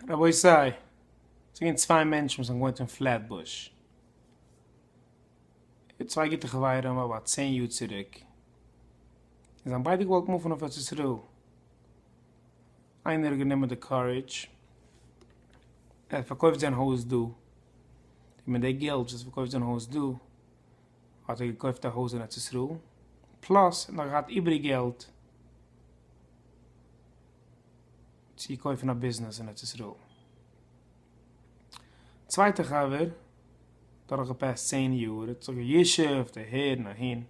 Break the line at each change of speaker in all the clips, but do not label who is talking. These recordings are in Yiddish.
רבותי, ס'איז געווען צוויי מענטשן וואס האבן געוואוינט אין פלעטבוש. צוויי גוטע חברים about 10 יאר צוריק. און זיי האבן ביידע געוואלט מופן אויף ארץ ישראל. איינער האט גענומען די courage, ער האט פארקויפט זיין הויז דא, און מיט די געלט וואס ער האט פארקויפט זיין הויז דא, האט ער געקויפט א הויז אין ארץ ישראל, plus ער האט נאך געהאט איבעריג געלט צו קויפן א ביזנעס אין ארץ ישראל. צווייטע חבר, דורכגעפעסט 10 יאר, האט זיך גע'ישוב'ט אהער און אהין.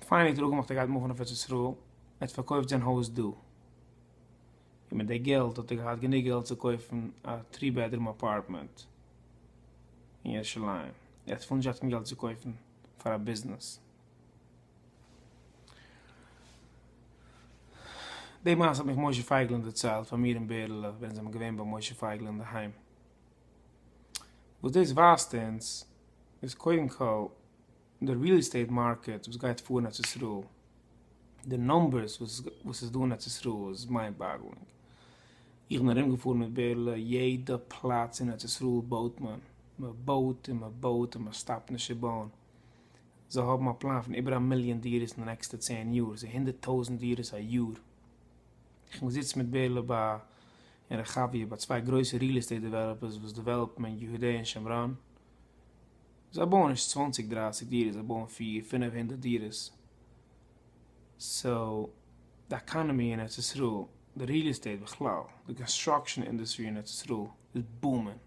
finally האט ער אפגעמאכט ער גייט מופן אויף ארץ ישראל, ער האט פארקויפט זיין הויז דא. און מיט די געלט האט ער געהאט גענוג געלט צו קויפן א 3 bedroom apartment אין ירושלים. ער האט אפילו נישט געהאט קיין געלט צו קויפן פאר א ביזנעס. די מעשה האט מיך משה פייגלין דערציילט פאר מיר און בערעלע ווען זיי זענען געווען ביי משה פייגלין אינדערהיים. וואס דאס ווייזט אונז איז קודם כל די real estate market וואס גייט פאר אין ארץ ישראל, די numbers וואס איז דא אין ארץ ישראל איז mind boggling. איך בין ארומגעפארן מיט בערעלע, יעדע פלאץ אין ארץ ישראל בויט מען, מען בויט און מען בויט און מען סטאפט נישט צו בויען. זיי האבן א פלאן פון איבער א מיליאן דירות אין די נעקסטע 10 יאר, ס'איז 100,000 דירות א יאר. איך בין געזיצן מיט בערעלע ביי אין רחביה ביי צוויי גרויסע real estate developers וואס דעוועלאפן אין יהודה און שומרון. זיי בויען נישט 20 30 דירות, זיי בויען 4 500 דירות. So, די economy אין ארץ ישראל, די real estate בכלל, די construction industry אין ארץ ישראל איז booming.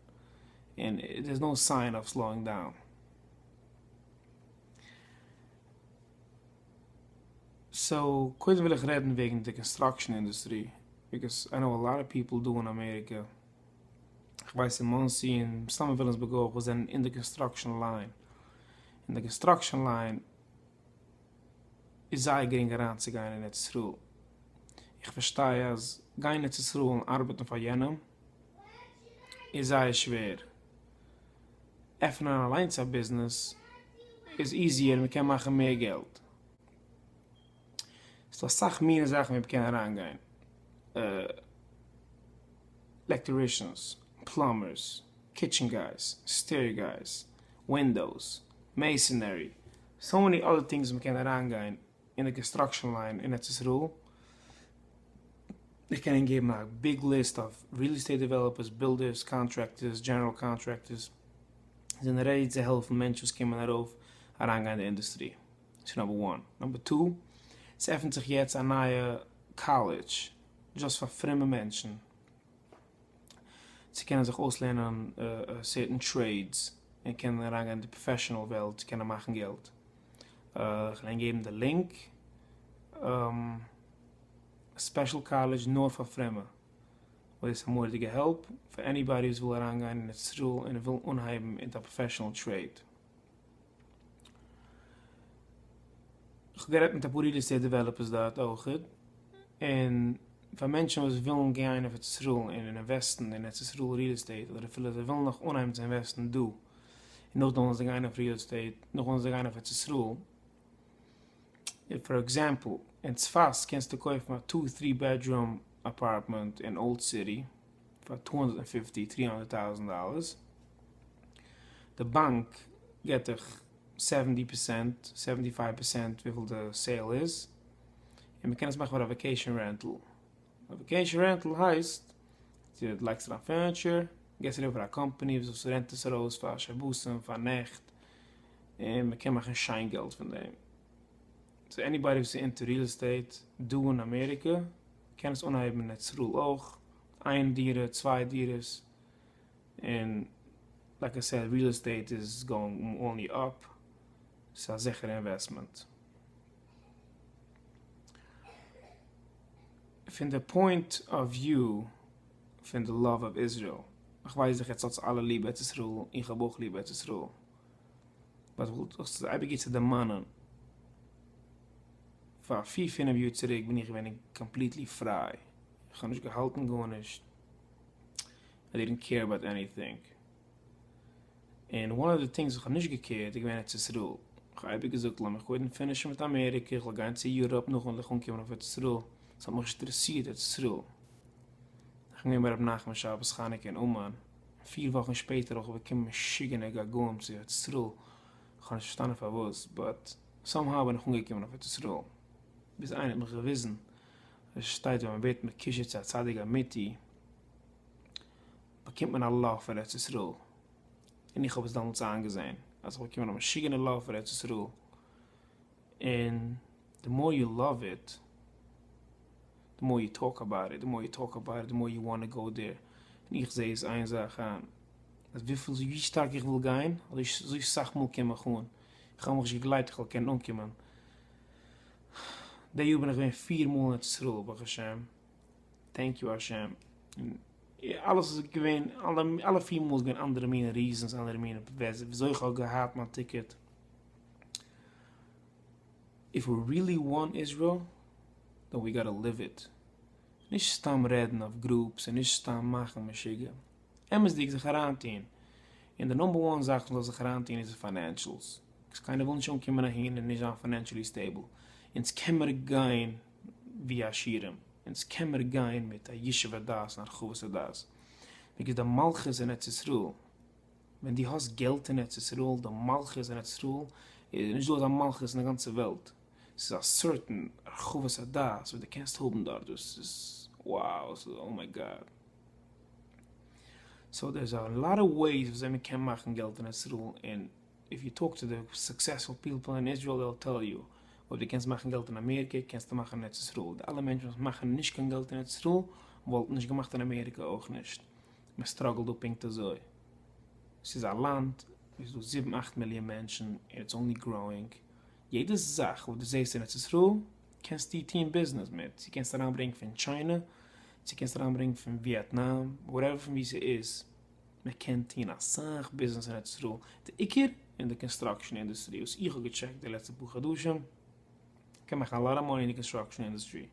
And there's no sign of slowing down. So, קודם וויל איך רעדן וועגן די construction industry, because I know a lot of people דא אין אמעריקע, איך ווייס אין מאנסי און מסתמא וויליאמסבורג אויך, וואס זענען אין די construction line. אין די construction line איז זייער גרינג אריינצוגיין אין ארץ ישראל. איך פארשטיי אז גיין אין ארץ ישראל און ארבעטן פאר יענעם איז זייער שווער. עפענען אליינס א ביזנעס איז easier, מען קען מאכן מער געלט. ס'דא אסאך מיני זאכן ווי מ'קען אריינגיין. Electricians, plumbers, kitchen guys, stair guys, windows, masonry, so many other things וואס מ'קען אריינגיין אין די construction line אין ארץ ישראל. איך קען ענק געבן א big list of real estate developers, builders, contractors, general contractors, זענען ready צו העלפן מענטשן וואס קומען ארויף אריינגיין אין די industry. ס'איז number one. Number two, ס'עפנט זיך יעצט א נייע college, just פאר פרומע מענטשן, צו קענען זיך אויסלערנען certain trades, און קענען אריינגיין אין די professional וועלט צו קענען מאכן געלט. איך וועל ענק געבן די link. א special college נאר פאר פרומע. וואס איז א מורא'דיגע help פאר anybody וואס וויל אריינגיין אין ארץ ישראל און וויל אנהייבן מיט א professional trade. איך האב גערעדט מיט אפאר real estate developers דארט אויך, און פאר מענטשן וואס ווילן גיין אויף ארץ ישראל און אינוועסטן אין ארץ ישראל real estate, אדער אפילו זיי ווילן נאך אנהייבן צו אינוועסטן דא, און נאכדעם וועלן זיי גיין אויף real estate, נאכדעם וועלן זיי גיין אויף ארץ ישראל. For example, אין צפת קענסטו קויפן א 2 3 bedroom apartment אין Old City פאר 250 300,000 דאלערס. די באנק געט דיך 70%, 75% וויפיל די sale איז, און מ'קען עס מאכן פאר א vacation rental. א vacation rental הייסט, דו לייגסט אריין furniture, געסט אריבער פאר א קאמפאני וואס רענט עס ארויס פאר שבתים, פאר נעכט, און מ'קען מאכן שיין געלט פון דעם. So anybody וואס איז into real estate דא אין אמעריקע, קען עס אנהייבן אין ארץ ישראל אויך, איין דירה, צוויי דירות, און like I said, real estate is going only up. ס'איז א זיכערע investment. פון די point of view פון די love of Israel, איך ווייס דאך יעצט האטס אלע ליב ארץ ישראל, איך האב אויך ליב ארץ ישראל, but איך וואלט עס אייביג גוט צו דערמאנען, פאר פיר פינף יאר צוריק בין איך געווען completely פריי, איך האב נישט געהאלטן גארנישט, I didn't care about anything. And one of the things וואס איך האב נישט געקערט איז געווען ארץ ישראל. איך האב אייביג געזאגט, לאמיך קודם פינישן מיט אמעריקע, איך וועל גיין צו Europe, נאכדעם וועל איך אנקומען אויף ארץ ישראל. עס האט מיך נישט אינטערעסירט ארץ ישראל. איך בין געווען ביי רבי נחמן שבת חנוכה אין אומאן, און פיר וואכן שפעטער האב איך באקומען משוגענע געגועים צו ארץ ישראל, איך האב נישט פארשטאנען פארוואס, באט סאם האו בין איך אנגעקומען אויף ארץ ישראל, ביז איינער האט מיך געוויזן אז עס שטייט ווען מען ווערט מקושר צו א צדיק אמיתי באקומט מען א לאוו פאר ארץ ישראל, און איך האב עס דעמאלטס איינגעזען אז איך באקומען א משוגענע לאוו פאר ארץ ישראל, און די מאר יו לאוו איט, די מאר יו טאלק אבאוט איט, די מאר יו טאלק אבאוט איט, די מאר יו וואנט טו גאו דער, און איך זע עס איין זאך איין, אז וויפיל ווי שטארק איך וויל גיין, אזוי סאך מאל קום איך אן, איך האב מיך נישט געגלייבט איך וועל קענען אנקומען, די יאר בין איך געווען פיר מאל אין ארץ ישראל ברוך השם, טענק יו השם, און אלעס איז געווען, אלע פיר מאל איז געווען אנדערע מינע ריזענס, אנדערע מינע וויאזוי איך האב געהאט מיין ticket. If we really want Israel, then we gotta live it. נישט סתם רעדן אויף groups און נישט סתם מאכן משוגע. אמת'דיג זיך אריינטוהן. און די number one זאך וואס מ'זאל זיך אריינטוהן איז די financials. קיינער וויל נישט אנקומען אהין און נישט זיין financially stable. אונז קען מיר גיין ווי עשירים. אונז קען מיר גיין מיט א ישוב הדעת און הרחבת הדעת. Because די מלכות אין ארץ ישראל, ווען דו האסט געלט אין ארץ ישראל, די מלכות אין ארץ ישראל, איז נישט דא אזא מלכות אין די גאנצע וועלט. ס'איז א certain הרחבת הדעת וואס דו קענסט האבן דארט, דאס איז wow, ס'איז oh my god. So there's a lot of ways וויאזוי מען קען מאכן געלט אין ארץ ישראל, און if you talk to the successful people in Israel they'll tell you, אויב דו קענסט מאכן געלט אין אמעריקע, קענסטו מאכן אין ארץ ישראל. די אלע מענטשן וואס מאכן נישט קיין געלט אין ארץ ישראל, וואלטן נישט געמאכט אין אמעריקע אויך נישט. מען struggle ט דא פונקט אזוי. ס'איז א לאנד ווי ס'איז דא זיבן אכט מיליאן מענטשן און it's only growing. יעדע זאך וואס דו זעסט אין ארץ ישראל קענסטו טון ביזנעס מיט. צו קענסט אריינברענגען פון China, צו קענסט אריינברענגען פון וויעטנאם, whatever פון וואו ס'איז. מען קען טון אסאך ביזנעס אין ארץ ישראל. די עיקר אין די construction industry וואס איך האב געטשעקט די לעצטע פאר חדשים, קען מאכן a lot of money אין די construction industry.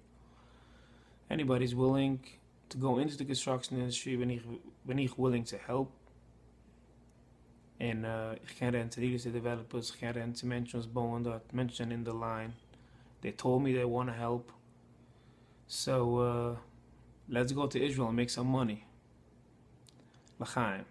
Anybody is willing to go into the construction industry בין איך בין איך willing to help, און איך קען רעדן צו real estate developers, איך קען רעדן צו מענטשן וואס בויען דארט, מענטשן זענען אין די line, they told me they wanna help, so let's go to Israel and make some money. לחיים.